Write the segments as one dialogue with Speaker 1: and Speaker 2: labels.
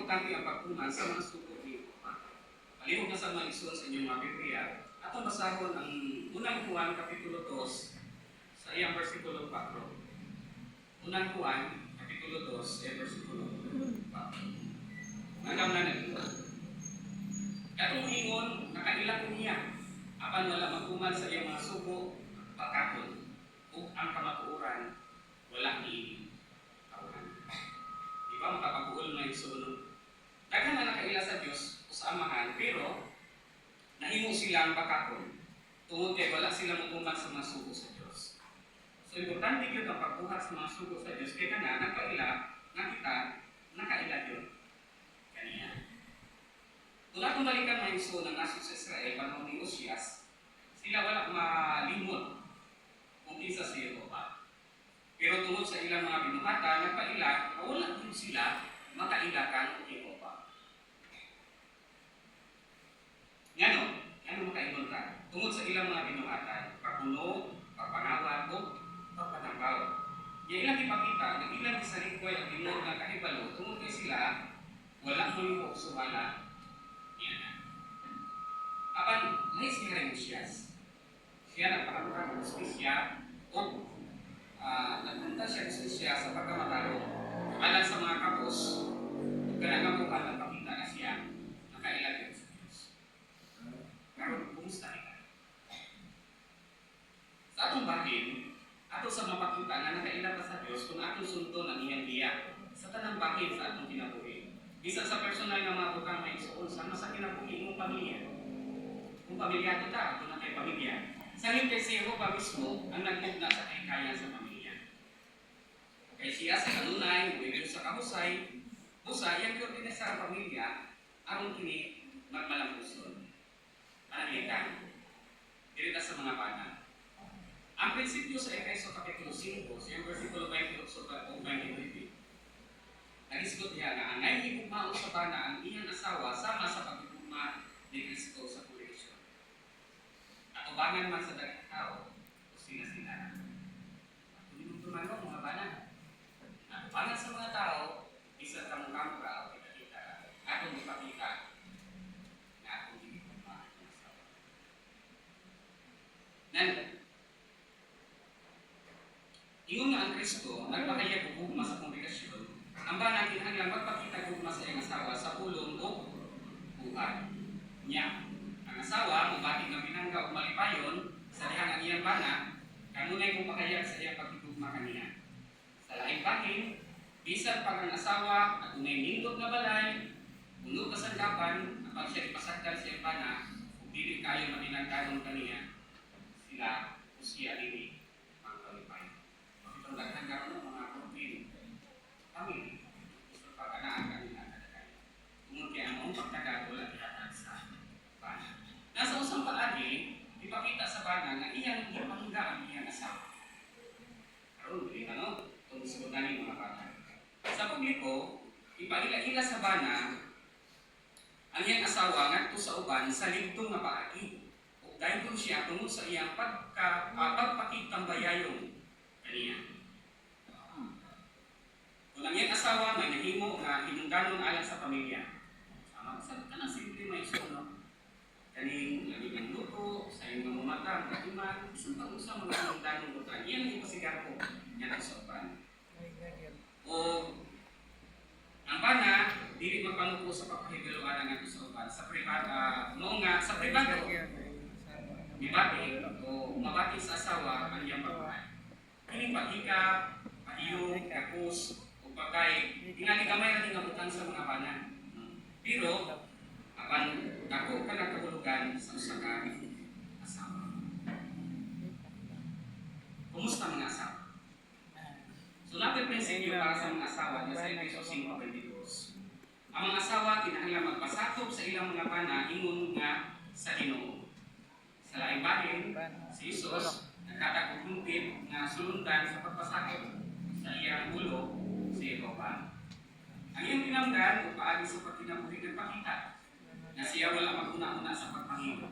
Speaker 1: Importante ang pagtuman sa mga sugo ni Jehova. Palihog na sa mga igsoon sa inyong mga Biblia, atong basahon ang Unang Juan Kapitulo 2 sa iyang versikulo 4. Unang Juan Kapitulo 2 sa iyang versikulo 4. Ngandam na nag. Katong ingon, nakaila ko niya, apan wala magtuman sa iyang mga sugo, bakakon, ug ang kamatuoran, wala niini tawhan. Di ba makapag-uol na igsoon, no? Daghan na nakaila sa Dios o sa Amahan, pero nahimo silang bakakon tungod kay wala sila motuman sa mga sugo sa Dios. So importante gyud ang pagbuhat sa mga sugo sa Dios kay kana nagpaila nga kita nakaila gyud kaniya. Kung atong balikan, mga igsoon, ang nasod sa Israel panahon ni Osias, sila wala malimot kung kinsa si Jehova. Pero tungod sa ilang mga binuhatan, nagpaila nga wala gyud sila makaila kang Jehova. Ngano? Ngano makaingon ka? Tungod sa ilang mga binuhatan, pagpuno, pagpangawat, o pagpatambaw. Ya ilang ipakita nga ilang gisalikway ang tinuod nga kahibalo tungod kay sila wala molihok sumala niya. Apan lahi si Haring Osias. Siya nagpakatukang og hustisya o nagpunta siya hustisya sa pagkamatarong alang sa mga kapos ug kanang nga buhat nagpakita na siya nakaila gyud sa Dios. Karon, kumusta kita? Sa atong bahin, ato sa mapakita nga nakaila ta sa Dios kung atong sundon ang iyang giya sa tanang bahin sa atong kinabuhi. Bisan sa personal nga mga butang, mga igsoon, sama sa kinabuhi imong pamilya. Kung pamilyado ta, kung kay pamilya. Saling kay si Jehova mismo ang nagmugna sa kahikayan sa pamilya. Kay siya sa kanunay, muibig sa kahusay, busa iyang giorganisa ang pamilya aron kini magmalampuson. Pananglitan, diri ta sa mga bana. Ang prinsipyo sa Efeso Kapitulo 5, sa iyang versikulo 28 o 29, nagisgot niya nga angay higugmaon sa bana ang iyang asawa sama sa paghigugma ni Kristo sa kongregasyon. Atubangan man sa daghang tao o sila-sila. At mo mga bana. Atubangan sa mga tao, bisan kamo-kamo ra o kita-kita ra. Atong ipakita nga atong gihigugma ang iyang asawa. Nan, ingon nga ang Kristo nagpahayag og gugma sa kongregasyon, ang bana kinahanglan magpakita gugma sa iyang asawa sa pulong o buhat. Nya, ang asawa mobati nga pinangga og malipayon sa dihang ang iyang bana kanunay mopahayag sa iyang paghigugma kaniya. Sa laing bahin, bisan pag ang asawa adunay nindot nga balay, puno kasangkapan, apan siya ipasagdan sa iyang bana, ug dili kayo matinagkanon kaniya, sila o siya dili magkalipay. Itong daghan karon mga broken family sa pag-anaan kanila kadaghan. Tungod kay ang maong pagtagad wala gihatag sa bana. Nasa usang paagi, ipakita sa bana nga iyang gipangga ang iyang asawa. Karon dili ka, no? Kung isugot ni mga bata. Sa publiko, ipaila-ila sa bana ang iyang asawa ngadto sa uban sa ligtong nga paagi. Ug dayon siya tungod sa iyang pagpakitambayayong kaniya. Kung ang iyang asawa may nahimo nga hinungdanon alang sa pamilya. Sama sa kanang simple, may igsoon, no? Kaning lagi ng luto, sa iyong mamumata, mga bisan pag usa mga hinungdanon butang, iyan ang ipasigarbo ngadto sa uban. O ang bana dili magpanuko sa pagpahibalo ngadto sa uban sa private, no, nga sa privado mibati o mabati sa asawa ang iyang pagmamahal. Kining paghikap, pahiyom, kapus, o pagkay, tingali gamay ra nga butang sa mga bana. Pero apan dako ka na kahulugan sa usa ka asawa. Kumusta, mga asawa? So natin prinsipyo para sa mga asawa niya sa Efeso 5:22. Ang mga asawa kinahanglan magpasakop sa ilang mga bana ingon nga sa Ginoo. Sa laing bahin, si Jesus naghatag og hingpit nga sulundan sa pagpasakop sa iyang ulo, si Jehova. Ang iyang tinamdan o paagi sa pagkinabuhi nagpakita nga siya wala maguna-una sa pagpangilo.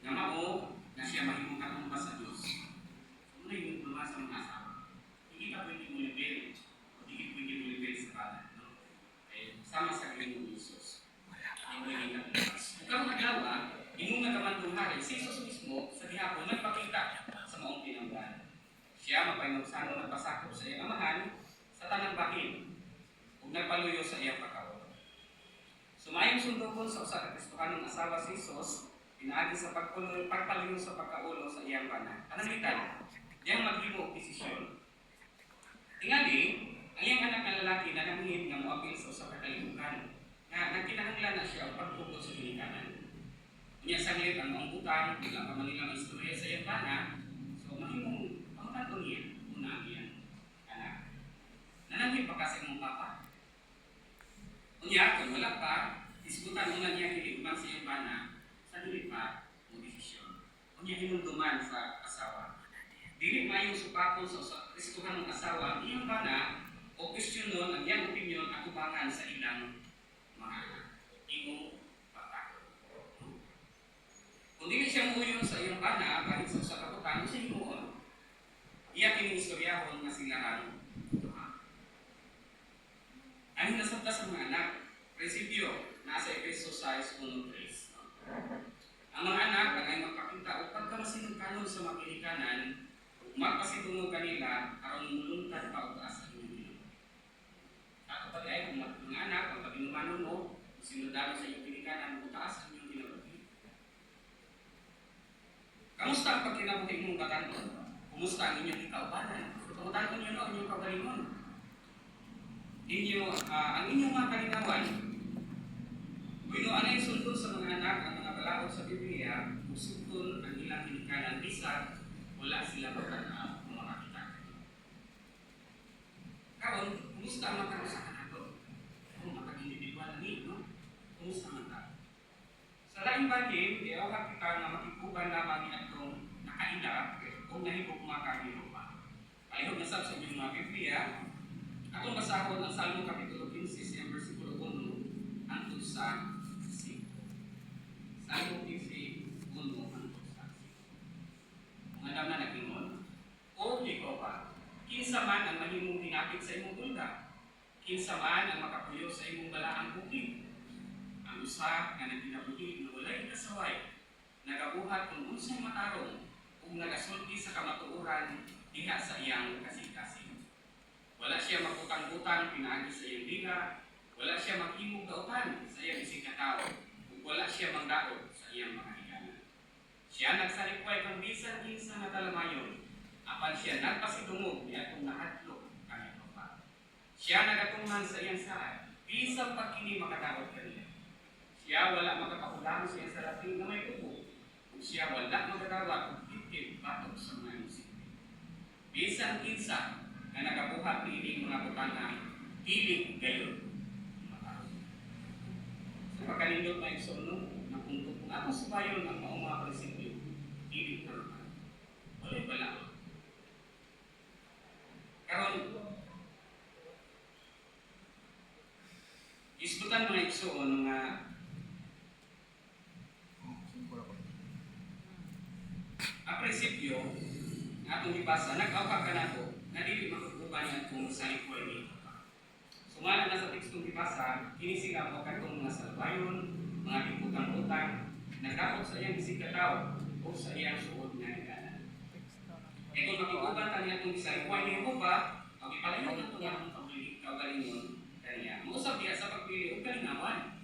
Speaker 1: Nga mao nga siya mahimong katumbas sa Dios. So, muna yung mga sa mga asawa. Hindi ka pwede mo level o hindi pwede mo level sa bana. No? Eh, sama sa Ginoo. Siya mapahinulsano nagpasakop sa iyang amahan sa tanang bahin ug nagpaluyo sa iyang pagkaulo. So maayong sundokon sa usa ka Kristohanong asawa si Jesus pinaagi sa pagpaluyo sa pagkaulo sa iyang bana. Pananglitan, diyang maghimo og desisyon. Tingali, ang iyang anak nga lalaki nananghid nga moapil sa usa ka kalihukan nga nagkinahanglan na siya og pagtugot sa ginikanan. Unya sanglit ang maong butang, wala pa man nila maistorya sa iyang bana, so mahimong pangutan-on niya una ang iyang anak. "Nananghid ba ka sa imong papa?" Unya, kung wala pa, isgutan una niya kini uban sa iyang bana sa dili pa mo desisyon. Unya hinumduman sa asawa. Dili maayong supakon sa usa Kristohanong asawa ang iyang bana o kwestiyonon ang iyang opinyon atubangan sa ilang mga anak. Imong pagtakot. Kung dili siya muuyon sa iyang bana bahin sa usa ka butang, sa himuon, iya kining istoryahon nga silahan duha. Ang hinasabta sa mga anak, prinsipyo, nasa Efeso 6:1-3, no? Ang mga anak ang ay magpakita og pagkamasinugkanon sa mga ginikanan, ug magpasidungog kanila aron mulungtad pa og taas ang inyong kinabuhi. Ako pati ay kung mga anak, ang paginumanon mo, kung sinundalo sa inyong ginikanan, mutaas ang inyong kinabuhi. Kamusta ang pagkinabuhi mong batan-on? Kumusta ang inyong ikaubanan? Pangutan-on niyo, no, ang inyong kaugalingon. Ang inyong mga kalinawan. Bueno, ano yung sundon sa mga anak ang mga balaod sa Biblia, ug sugton ang ilang ginikanan bisag wala sila magtanaw o makakita. Karon, kumusta ang mga usa ka nato? Kung matag individual ni, no? Kumusta man ta? Sa laing bahin, giawhag kita nga makig-uban lamang ni atong nakaila o nahigugma kang Jehova. Palihog na sab sa inyong mga Biblia, atong basahon ang Salmo Kapitulo 15 sa versikulo 1 hangtod sa 5. Salmo 15, 1 hangtod sa 5. Mga na nagingon, "O Jehova, kinsa man ang mahimong hinapit sa imong tolda? Kinsa man ang makapuyo sa imong balaang bukid? Ang usa nga nagkinabuhi nga walay kasaway, nagabuhat kung unsay matarong, ug nagasulti sa kamatuoran diha sa iyang kasing-kasing. Wala siya magutang-utang pinaagi sa iyang dila, wala siya maghimog dautan sa iyang isig katawo, ug wala siya mangdaot sa iyang mga higana. Siya nagsalikway kang bisan kinsa nga talamayon, apan siya nagpasidungog niadtong nahadlok kang Jehova. Siya nagatunghan sa iyang saad, bisan pa kini makadaot kaniya. Siya wala makapahulam sa iyang salapi nga may ubo, ug siya wala magadawat og kitid batok sa mga inosente. Bisan kinsa nga nagabuhat niining mga butanga, dili gayud matarong." Sa pagkanindot, mga igsoon, no, na punto, kung atong subayon ang maong mga prinsipyo, dili ka matarong. Wala'y balaod. Karon, isbutan, mga igsoon, nga ang prinsipyo nga atong gibasa nag-awhag kanato nga dili makig-uban ni atong salikway ni Jehova. Sumala na sa tekstong gibasa, kini sila mo kadtong mga salbayon, mga tigutang-utang, nagdaot sa iyang isig katawo o sa iyang suod nga higana. E kung makig-uban ta niya atong salikway ni Jehova, ang ipalayo nato ang atong kaugalingon kaniya. Mousab diha sa pagpili og kalingawan.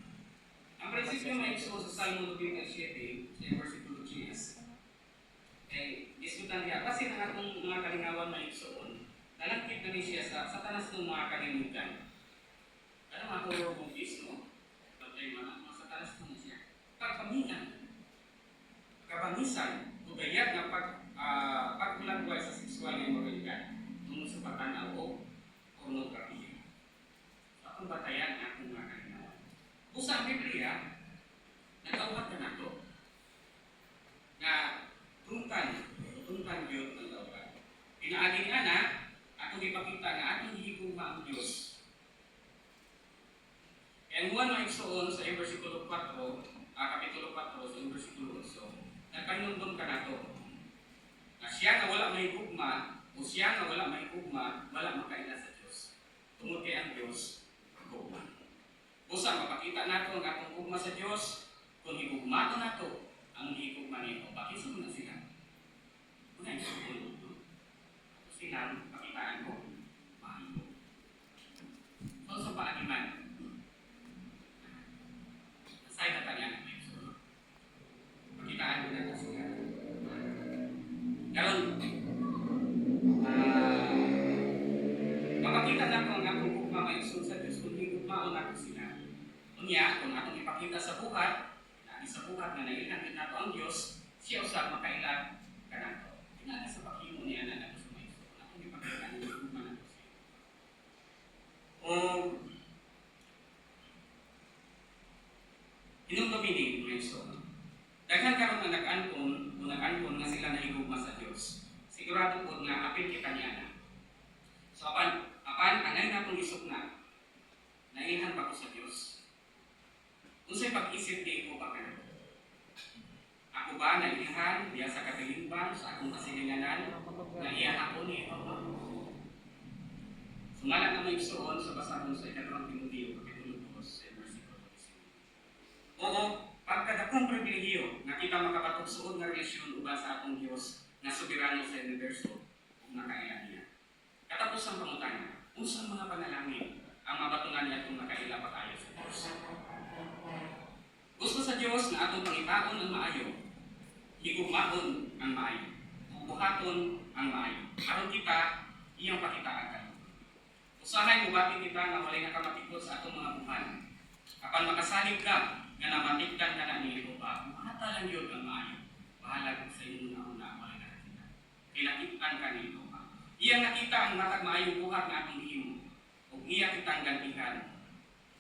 Speaker 1: Ang prinsipyo, mga igsoon, sa Salmo 97, sa versikulo 10, eh, diskutan diha, kasi ang atong mga kalingawan, mga igsoon, nalangkit na ni siya sa satanas ng mga kalimutan. Ano mga horror movies, no? Pagkay mga satanas na siya. Pagpamingan, kabangisan, o gayat nga pagulagway sa sexual nga imoralidad tungod sa pagtanaw o pornografiya. So, akong batayan ang akong mga kalingawan. Busa ang Biblia, nag-awhag ka nato nga tungtan gyud ang dautan. Pinaagi ni ana, atong ipakita nga atong gihigugma ang Dios. Kaya ang Juan, mga igsoon, sa versikulo 4, kapitulo 4 sa versikulo 8, nagpahinumdum ka nato nga siya nga wala mahigugma o siya nga wala mahigugma, wala makaila sa Dios. Tungod kay ang Dios gugma. Busa mapakita nato ang atong gugma sa Dios kung higugmaon nato ang higugma ni Jehova. Kinsa man na sila? Una igsoon, no? Sila. ilhang pakitaan ko maayo. So sa paagi man. Nasay na tanya ng so, pakitaan ko na sila. Karon, mapakita na ko ang akong gugma, mga igsoon, sa Diyos kung higugmaon nako sila. Unya, kung atong ipakita sa buhat, naagi sa buhat nga nailhan nato ang Diyos, siya usab makaila kanato. Pinaagi sa paghimo niya na nato sa mga igsoon. Atong ipakita nga higugma nato siya. O hinumdumi ni, mga igsoon. Daghan karon nga nag-angkon o nag-angkon nga sila nahigugma sa Dios. Sigurado po nga apil kita niya na. So apan angay natong isukna, nailhan ba ko sa Dios? Unsay pag-isip ni ko ba kana? Ako ba nailhan diya sa katilingban sa akong kasilinganan na iya ako ni Jehovah? Sumala na, mga igsoon, sa basahon sa Ikaduhang Timoteo kapitulo 2 versikulo 19. Oo, pagkadakong pribilehiyo nga kita makabatok suod nga relasyon uban sa atong Dios nga soberano sa universo ug nakaila niya. Katapos ang pangutana, unsang mga panalangin ang mabatungan niya kung nakaila pag-ayo sa Dios? Gusto sa Dios nga atong pangitaon ang maayo, higugmaon ang maayo, ug buhaton ang maayo. Aron kita iyang pakitaan karon. Usahay mubati kita nga walay nakamatikod sa atong mga buhat. Apan makasalig ka nga namatikdan ka na ni Jehova, buhata lang yun ang maayo. Bahalag sa imong una walay nakakita. Kay nakitaan ka ni Jehova. Iya nakita ang matag maayong buhat nga atong gihimo ug iya kitang gantihan.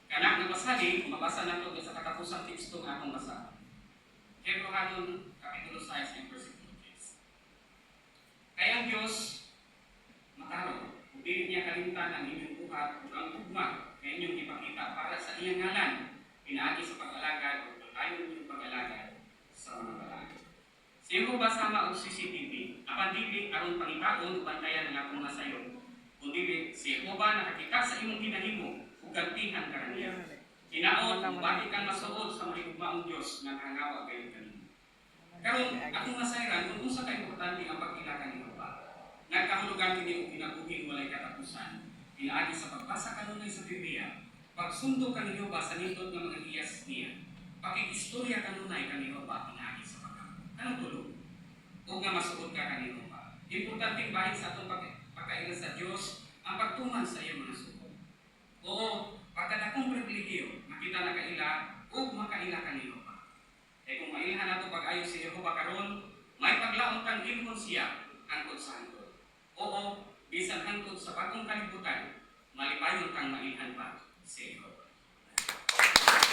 Speaker 1: Kana nga pasalig, mabasa nato sa katapusang teksto nga atong basa. Hebreohanon kapitulo 6 and versikulo 10. Kay ang Dios matarong, ug dili niya kalimtan ang inyong buhat ug ang gugma nga inyong ipakita para sa iyang ngalan pinaagi sa pag-alagad ug padayon ninyong pag-alagad sa mga balaan. Si Jehova sama og CCTV, apan dili aron pangitaon ug bantayan ang atong mga sayo, kundi si Jehova nakakita sa imong ginahimo ug gantihan ka niya. Hinaot, mubati kang masuod sa mahigugmaong Dios nga hangawa gayon kanimo. Karon, atong masayran kung unsa ka importante ang pag-ila kang Jehova. Nagkahulugan kini og kinabuhing walay katapusan. Pinaagi sa pagbasa kanunay sa Biblia, pagsundo kang Jehova sa nindot nga mga hiyas niya, pakig-istorya kanunay kang Jehova pinaagi sa pagkampo. Kanang tulo? O nga masuod ka kang Jehova. Importanteng bahin sa atong pagkaila sa Dios ang pagtuman sa iyang mga sugo. Oo, pagkadakong pribilehiyo, makita na kaila ug makaila ka ni Jehova. Kay kung mailhan nato pag-ayo si Jehova karon, may paglaom kang ilhon siya hangtod sa hangtod. Oo, bisan hangtod sa bagong kalibutan, malipayon kang mailhan pa si Jehova.